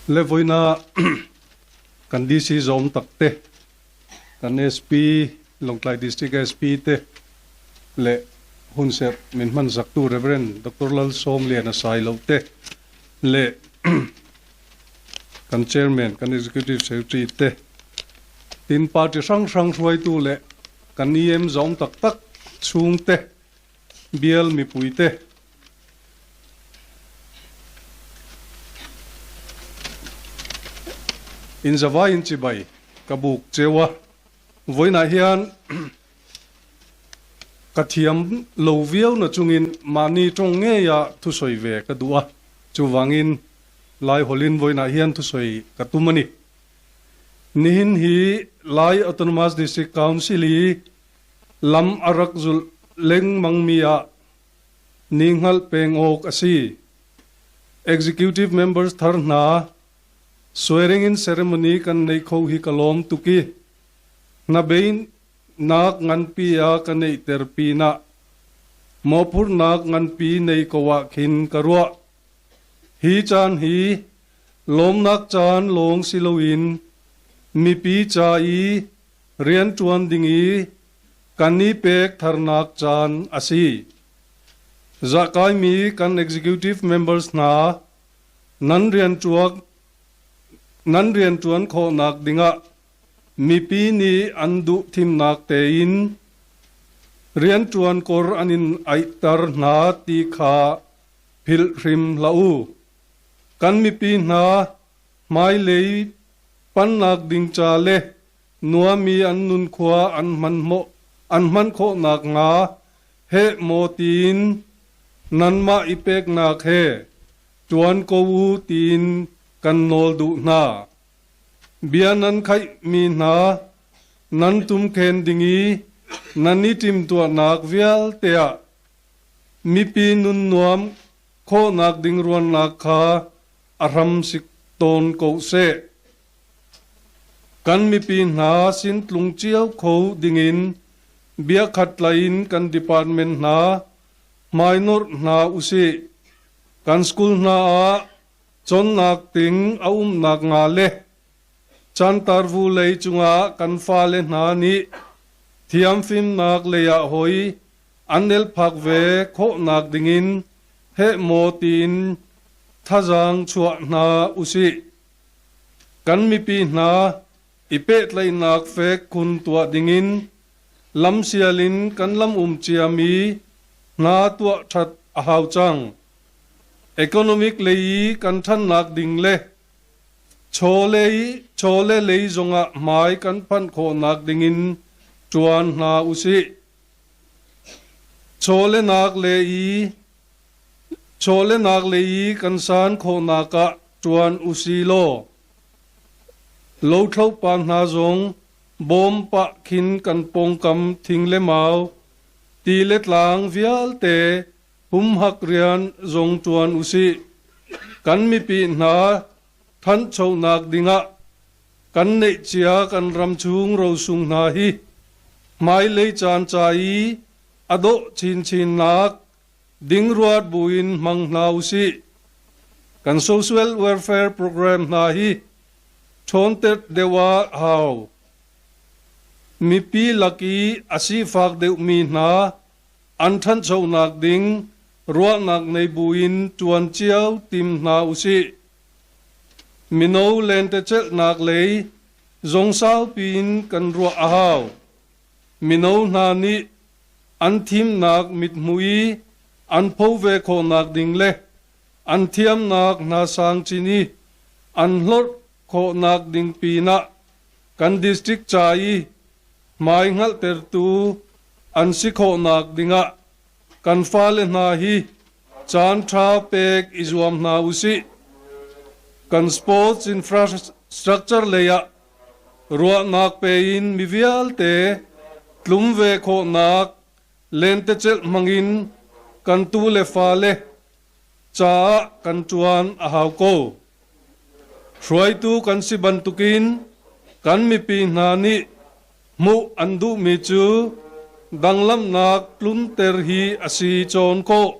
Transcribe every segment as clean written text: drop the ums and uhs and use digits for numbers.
Le vawiina kan DC zawm tak te, kan SP, Lawngtlai District SP te leh hunserh min hman zaktu Rev. Doctor Lalsawmliana Sailo te leh kan Chairman, kan Executive Secretary te, tin party hrang hrang hruaitu leh kan EM zawm tak tak chhungte, bial mipuite, Inzavaiin chibai ka buk cheu a, vawiinah hian ka thiam lo viau na chungin mahni tawng ngeia thusawi ve ka duh a, chuvangin Laihawlin vawiinah hian thusawi ka tum a ni. Nihin hi Lai Autonomous District Council i lam a rak zulh lengmangmi ah Ni hngalh peng awk a si. Executive members thar hna swearing in ceremony kan neih kho hi ka lawm tuk i hnabeinak nganpi a ka neihter pinah mawhphurhnak nganpi nei ko ah khin ka ruah. Hi caan hi lawmnak caan lawng si loin mipi ca i rianṭuan ding i kan i pek tharnak caan a si. Zahkaimi kan executive members hna nan rianṭuan nan rianṭuan khawhnak dingah mipi nih an duh thimnak tein rianṭuan kor an in aihter hna ti kha philh hrim hlah u. Kan mipi hna hmailei pannak ding ca le nuami an nunkhua an hman an hman khawh nakhnga heh maw tiin nanmah i peknak he ṭuan ko u tiin kan nawl duh hna. Bia nan khaihmi hna nan tumkhen ding i nan i timhtuahnak vialte ah mipi nun nuam khawhnak ding ruannak kha a hram si tawn ko seh. Kan mipi hna sin tlung cio kho dingin biakhat tlai in kan department hna hmainawrh hna usih. Kan school hna ah cawnnak ting a umnak nga le cantarvu lei cungah kan fale hna nih thiamfimnak lei ah hoi an elphak ve khawhnak dingin heh maw tiin thazaang chuah hna usih. Kan mipi hna i pehtlaihnak fek khun tuah dingin lamsial in kan lam um ciami hna tuah ṭhat a hau cang. Economic lei i kan ṭhannak ding le chawleh lei zongah hmai kan phanh khawhnak dingin ṭuan hna usih. Chawlehnak lei i kan san khawhnak ah ṭuan usilaw lothlo pa hna zong bawm pah khin kan pawngkam thing le mau, ti le tlang vialte humhak rian zong ṭuan usih. Kan mipi hna thanchonak dingah kan neihcia kan ram chung rosung hna hi hmailei caan ca i a dawh chinchinnak ding ruat buin hmang hna usih. Kan social welfare program hna hi ṭhawnter deuh ah hau. Mipi lak i a sifak deuhmi hna an ṭhanchonak ding ruahnak nei buin ṭuan cio tim hna usih. Mino lentecelhnak lei zong saupi in kan ruah a hau. Mino hna nih an thimnak mithmuh i an pho ve khawhnak ding le an thiamnak hna sang chin i an hlorh khawhnak ding pinah kan district ca i hmai hngalhtertu an si khawhnak dingah kan fale hna hi caan ṭha pek i zuam hna usih. Kan sports infrastructure lei ah ruahnak pe in mi vialte tlum ve khawhnak lentecelh hmangin kan tu le fale caah kan ṭuan a hau ko. Hruaitu kan si bantukin kan mipi hna nih hmuh an duhmi cu danglamnak tlunter hi a si cawn khawh.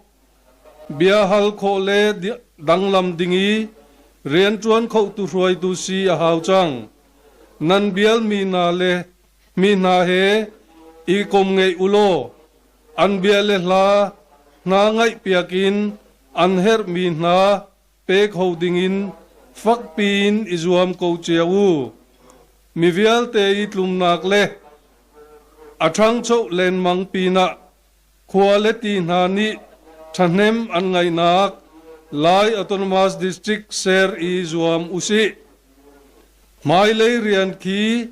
Bia hal khawh le danglam ding i Rianṭuan khotu hruaitu si a hau cang. Nan bialmi hna le mi hna he i kom ngeih u law an bia le hla hna ngaihpiak in an herhmi hna pe kho dingin fakpi in i zuam ko cio u. Mi vialte i tlumnak le a ṭhangcho lengmang pinah khua le ti hna nih ṭhahnem an ngaihnak Lai Autonomous District ser i zuam usih. Hmailei rian khi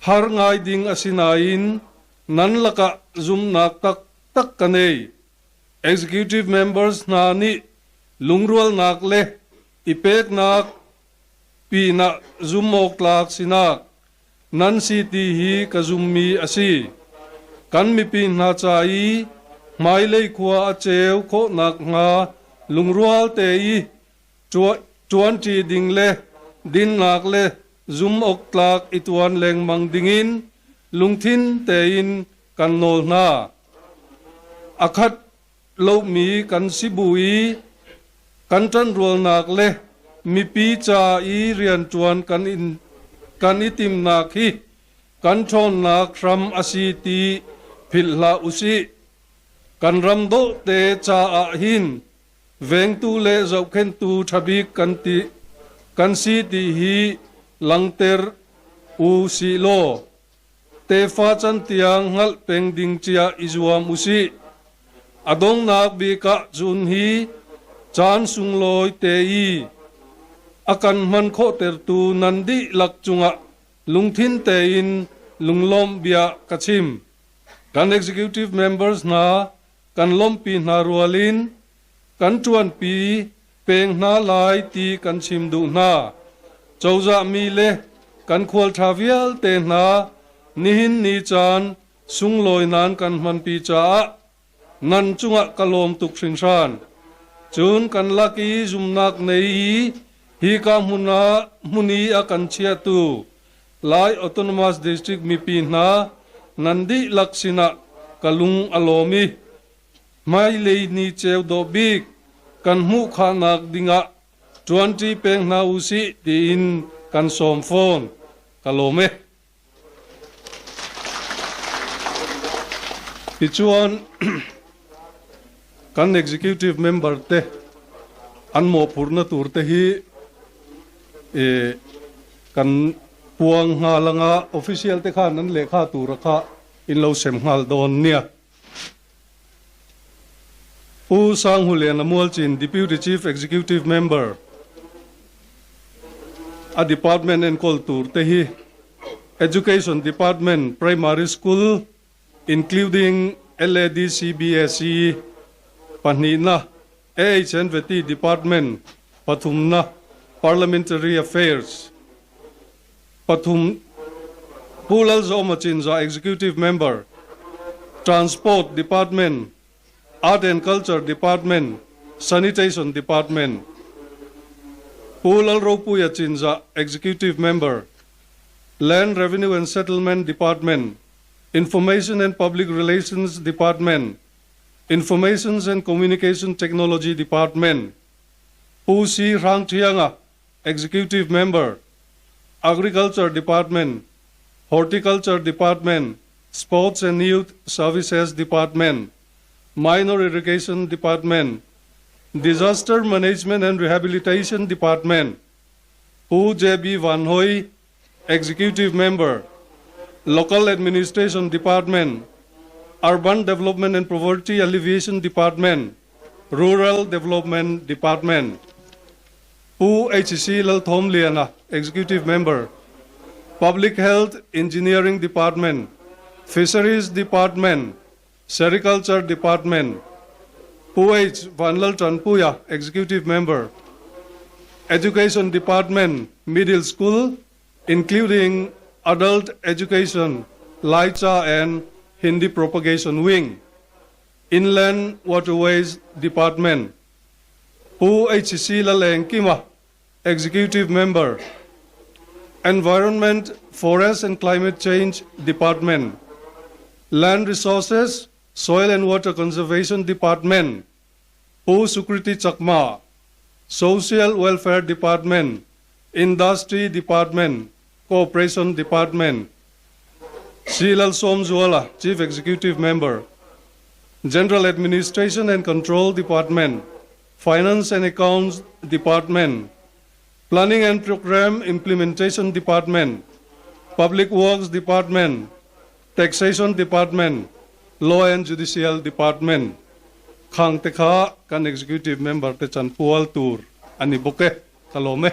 har ngai ding a si nain nan lakah zumhnak taktak ka nei. Executive members hna nih lungrualnak le i peknak pinah zumhawktlak sinak nan si ti hi ka zummi a si. Kan mipi hna ca i hmailei khua a ceu khawhnak hnga lungrual te i ṭuanṭi ding le dinnak le zumhawktlak i ṭuan lengmang dingin lungthin tein kan nawl hna. A khat lomi kan si bu i kan ṭanrualnak le mipi ca i rianṭuan kan, in, kan i timnak hi kan ṭhawnnak hram a si ti philh hlah usih. Kan ram dawhte caah hin vengtu le zohkhenhtu ṭhabik kan ti kan si ti hi langter u sih law tefa can tiang hngalh peng ding cia i zuam usih. A donghnak bik ah cun hi caan sunglawi te i a kan hman khawhtertu nan dihlak cungah lungthin tein lunglawmh bia ka chim. Kan executive members hna kan lawmhpi hna rual in kan ṭuanpi peng hna lai ti kan chim duh hna. Cozah mi le kan khualṭha vialte hna nihin ni caan sunglawi nan kan hmanpi caah nan cungah ka lawm tuk hringhran. Cun kan lak i zumnak nei i hika hmun ah hmun i a kan chiahtu Lai Autonomous District mipi hna nan dihlak sinah ka lung a lawm i hmailei ni ceu dawh bik kan hmuh khahnak dingah ṭuanṭi peng hna usih tiin kan sawm fawn. Ka lawm e. Tichuan kan executive member te an mawhphurhna tur te hi kan puang nghal anga official te khan an lehkha tura kha in lo sem nghal dawn nia. Pu Sanghulian Amualchin Deputy Chief Executive Member a department enkawl tur te hi Education Department Primary School including LADC BSc pahnihna AHNVT Department pathumna Parliamentary Affairs pathum Pu Lalzawma Chinza Executive Member Transport Department Art and Culture Department Sanitation Department Pu Lalropuia Chinza Executive Member Land Revenue and Settlement Department Information and Public Relations Department Information and Communication Technology Department Pu C. Hrangthianga Executive Member Agriculture Department Horticulture Department Sports and Youth Services Department Minor Irrigation Department Disaster Management and Rehabilitation Department Pu J.B. Van Hoy Executive Member Local Administration Department Urban Development and Poverty Alleviation Department Rural Development Department Pu H.C. Lalthom Liana Executive Member Public Health Engineering Department Fisheries Department Sericulture Department Pu H. Vanlal Tanpuya Executive Member Education Department Middle School including Adult Education Laicha and Hindi Propagation Wing Inland Waterways Department Pu H.C. Lalengkima Executive Member Environment, Forest and Climate Change Department Land Resources, Soil and Water Conservation Department Pu Sukriti Chakma. Social Welfare Department, Industry Department, Cooperation Department. C. Lalsawmzuala, Chief Executive Member, General Administration and Control Department, Finance and Accounts Department, Planning and Programme Implementation Department, Public Works Department, Taxation Department, Law and Judicial Department. Khang te kha kan Executive Member te chanpual tur a ni bawk e. Ka lawm e.